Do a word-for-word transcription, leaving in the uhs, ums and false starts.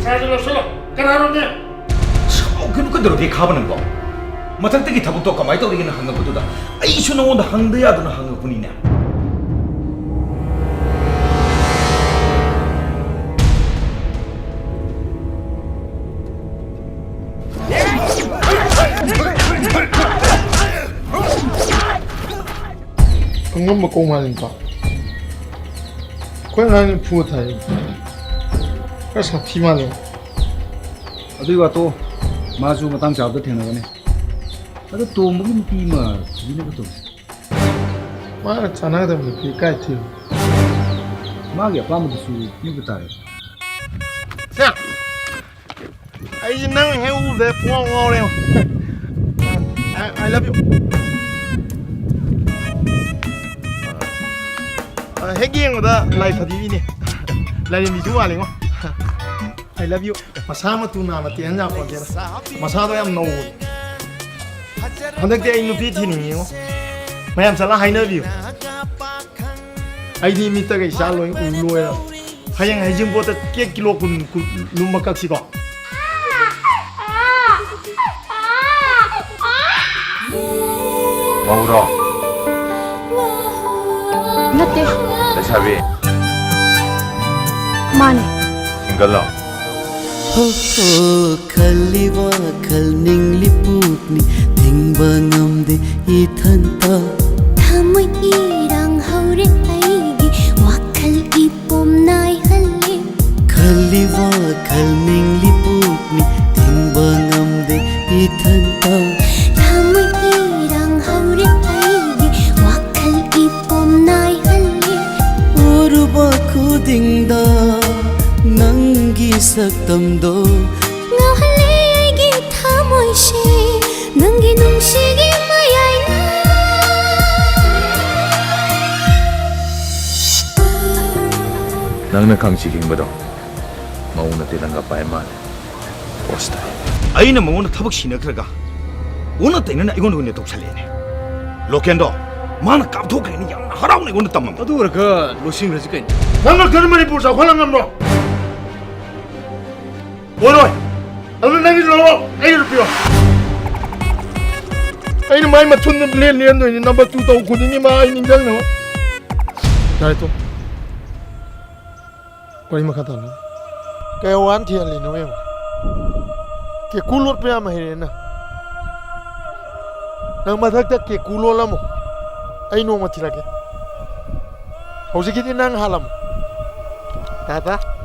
ꯀꯅꯥꯅꯣ ꯂꯧꯁꯜꯂꯣ? ꯀꯅꯥꯅꯣꯅꯦ? ꯁꯥꯎꯈꯤꯅꯨ, ꯀꯩꯗꯧꯔꯒꯦ ꯈꯥꯕ ꯅꯪꯕꯣ? ꯃꯊꯛꯇꯒꯤ ꯊꯕꯛꯇꯣ ꯀꯃꯥꯏꯅ ꯇꯧꯔꯤꯒꯦꯅ ꯍꯪꯉꯛꯄꯗꯨꯗ ꯑꯩꯁꯨ ꯅꯉꯣꯟꯗ ꯍꯪꯗ ꯌꯥꯗꯅ ꯍꯪꯉꯛꯄꯅꯤꯅꯦ꯫ ꯈꯪꯉꯝꯕ ꯀꯧ ꯃꯥꯜꯂꯤꯀꯣ꯫ ꯑꯩꯈꯣꯏ ꯑꯉꯥꯡꯅ ꯐꯨꯕ ꯊꯥꯏ꯫ ꯈꯔ ꯁꯥꯊꯤ ꯃꯥꯜꯂꯦ꯫ ꯑꯗꯨꯏ ꯋꯥꯇꯣ, ꯃꯥꯁꯨ ꯃꯇꯥꯡ ꯆꯥꯕꯗ ꯊꯦꯡꯅꯒꯅꯤ꯫ ꯑꯗꯣ ꯇꯣꯝꯕꯒꯤ ꯅꯨꯄꯤ ꯑꯃ ꯊꯤꯅꯕ ꯇꯧꯁꯤ꯫ ꯃꯥꯅ ꯆꯥꯟꯅꯒꯗꯕ ꯅꯨꯄꯤ ꯀꯥꯏ ꯊꯤꯔꯨꯅꯤ? ꯃꯥꯒꯤ ꯑꯄꯥꯝꯕꯗꯨꯁꯨ ꯄꯤꯕ ꯇꯥꯔꯦ꯫ ꯁꯦ! ꯑꯩꯁꯦ ꯅꯪ ꯍꯦꯛ ꯎꯕꯗ ꯄꯨꯡꯉꯥꯎ ꯉꯥꯎꯔꯦ꯫ I, I love you. ꯍꯦꯛ ꯌꯦꯡꯕꯗ ꯂꯥꯏ ꯐꯗꯤꯅꯦ꯫ ꯂꯥꯏꯔꯦꯝꯕꯤꯁꯨ ꯃꯥꯜꯂꯤꯉꯣ꯫ I love you. ꯃꯁꯥ ꯃꯇꯨ ꯅꯥꯝꯃ ꯇꯦꯟꯍꯟ ꯌꯥꯄꯣꯟꯇꯦꯗ꯫ ꯃꯁꯥꯗꯣ ꯌꯥꯝ ꯅꯧꯕꯅꯦ꯫ ꯍꯟꯗꯛꯇꯤ ꯑꯩ ꯅꯨꯄꯤ ꯊꯤꯅꯤꯡꯉꯤꯉꯣ꯫ ꯃꯌꯥꯝ ꯆꯠꯂ ꯍꯥꯏꯅꯕꯤꯌꯨ꯫ ꯑꯩꯗꯤ ꯃꯤꯠꯇꯒ ꯏꯆꯥ ꯂꯣꯏ ꯎ ꯂꯣꯏꯔ꯫ ꯍꯌꯦꯡ ꯍꯩꯖꯤꯡꯄꯣꯠꯇ ꯀꯦꯛ ꯀꯤꯂꯣ ꯀꯨꯟ, ꯀꯨꯟ ꯂꯨꯝꯕ ꯀꯛꯁꯤꯀꯣ꯫ ꯃꯧꯔꯣ? ꯅꯠꯇꯦ꯫ ꯂꯩꯁꯥꯕꯤ? ꯃꯥꯅꯦ꯫ ꯁꯤꯡꯒꯜꯂꯣ? ꯍꯣ ꯍꯣ, ꯈꯜꯂꯤ ꯋꯥꯈꯜ ꯅꯤꯡꯂꯤ ꯄꯨꯛꯅꯤ, ꯊꯤꯡꯕ ꯉꯝꯗꯦ ꯏꯊꯟꯇ꯫ ꯊꯃꯣꯏ ꯏꯔꯥꯡ ꯍꯧꯔꯦ ꯑꯩꯒꯤ, ꯋꯥꯈꯜ ꯏꯄꯣꯝ ꯅꯥꯏꯍꯜꯂꯦ꯫ ꯈꯜꯂꯤ ꯋꯥꯈꯜ ꯅꯤꯡꯂꯤ ꯄꯨꯛꯅꯤ, ꯊꯤꯡꯕ ꯉꯝꯗꯦ ꯏꯊꯟꯇ꯫ ꯊꯃꯣꯏ ꯏꯔꯥꯡ ꯍꯧꯔꯦ ꯑꯩꯒꯤ, ꯋꯥꯈꯜ ꯏꯄꯣꯝ ꯅꯥꯏꯍꯜꯂꯦ꯫ ꯎꯔꯨꯕ ꯈꯨꯗꯤꯡꯗ ꯅꯪꯒꯤ ꯁꯛꯇꯝꯗꯣ ꯉꯥꯎꯍꯜꯂꯦ ꯑꯩꯒꯤ ꯊꯃꯣꯏꯁꯦ, ꯅꯪꯒꯤ ꯅꯨꯡꯁꯤꯒꯤ ꯃꯌꯥꯏꯅ꯫ ꯅꯪꯅ ꯈꯪꯁꯤ ꯈꯤꯡꯕꯗꯣ ꯃꯧꯅ ꯇꯦꯂꯪꯒ ꯄꯥꯏ ꯃꯥꯜꯂꯦ꯫ ꯄꯣꯁꯇ꯫ ꯑꯩꯅ ꯃꯉꯣꯟꯗ ꯊꯕꯛ ꯁꯤꯟꯅꯈ꯭ꯔꯒ ꯑꯣꯟꯅ ꯇꯩꯅꯅ ꯑꯩꯉꯣꯟꯗ ꯑꯣꯏꯅ ꯇꯧꯁꯜꯂꯛꯑꯦꯅꯦ꯫ ꯂꯣꯀꯦꯟꯗꯣ, ꯃꯥꯅ ꯀꯥꯞꯊꯣꯛꯈ꯭ꯔꯦꯅ ꯌꯥꯝꯅ ꯍꯔꯥꯎꯅ ꯑꯩꯉꯣꯟꯗ ꯇꯝꯃꯝꯃꯦ꯫ ꯑꯗꯨ ꯑꯣꯏꯔꯒ ꯂꯣꯏꯁꯤꯟꯈ꯭ꯔꯁꯤ ꯀꯩꯅꯣ? ꯅꯪ ꯈꯛꯇꯅ ꯃꯅꯤꯄꯨꯔ ꯆꯥꯎꯈꯠꯍꯟ ꯉꯝꯕ꯭ꯔꯣ? ꯑꯣꯏꯔꯣꯏ꯫ ꯑꯗꯨ ꯅꯪꯒꯤ ꯂꯧꯔꯣ, ꯑꯩꯒꯤꯗꯨ ꯄꯤꯔꯣ꯫ ꯑꯩꯅ ꯃꯥꯏ ꯃꯊꯨꯟꯗ ꯂꯦꯟ ꯂꯦꯟꯗꯣꯏꯅꯤ, ꯅꯝꯕꯔ ꯇꯨ ꯇꯧ ꯈꯨꯗꯤꯡꯒꯤ ꯃꯥ ꯑꯩ ꯅꯤꯡꯁꯤꯡꯅꯕ꯫ ꯌꯥꯔꯦ, ꯇꯣ꯫ ꯋꯥꯔꯤ ꯃꯈꯥ ꯇꯥꯅ꯫ ꯀꯩ ꯋꯥꯅ ꯊꯤꯍꯜꯂꯤꯅꯣ ꯌꯦꯡꯉꯣ꯫ ꯀꯦꯀꯨ ꯂꯣꯠꯄ ꯌꯥꯝ ꯍꯩꯔꯦ ꯅꯪ꯫ ꯅꯪ ꯃꯊꯛꯇ ꯀꯦꯀꯨ ꯂꯣꯜꯂꯝꯃꯣ꯫ ꯑꯩ ꯅꯣꯡꯃ ꯊꯤꯔꯛꯀꯦ꯫ ꯍꯧꯖꯤꯛꯀꯤꯗꯤ ꯅꯪ ꯍꯥꯜꯂꯝꯃꯣ꯫ ꯇꯥ ꯇꯥ꯫